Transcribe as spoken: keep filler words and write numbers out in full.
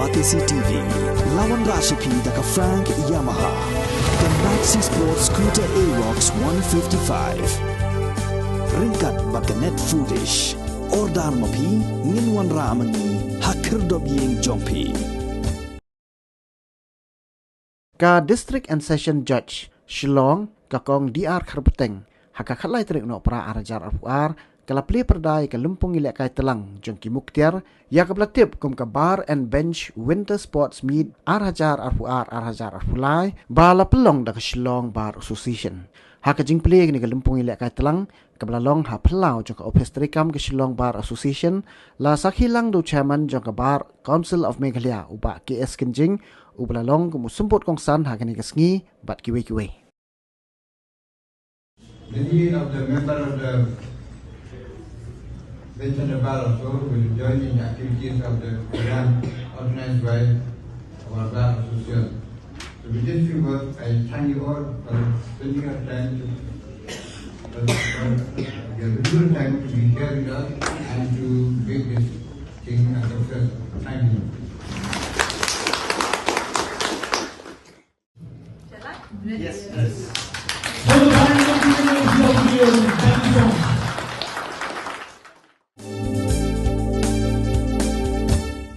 Batesi T V, la wanrah sha phi da ka Frank Yamaha, ka Maxi Sport Scooter Aerox one fifty-five. Ryngkat bad ka Net Foodish. Order ma phi, ngin wanrah ma ngi ha khyrdop ïing jong phi. Ka District and Session Judge Shillong, ka Kong D R Kharpateng, ha ka khatlai tarik Nohprah ar hajar arphew ar, ka la plie pyrda ïa ka lympung ïalehkai tlang jong ki muktiar, ïa kaba la tip kum ka Bar and Bench Winter Sports Meet ar hajar arphew ar, ar hajar arphew lai, ba la pynlong da ka Shillong Bar Association. Ha ka jingplie ïa kane ka lympung ïalehkai tlang, kaba la long ha phyllaw jong ka ophis treikam ka Shillong Bar Association, la sakhi lang da u Chairman jong ka Bar Council of Meghalaya, u Bah K S Kynjing, uba la long kum u symbud kongsan ha kane ka sngi bad kiwei kiwei. Many of the member of the Bench and the Bar also will join in the activities of the program organized by our Bar Association. So with this few words, I thank you all for spending your time to, for, for your valuable time to be here with us and to make this thing a success. Thank you. Yes, yes.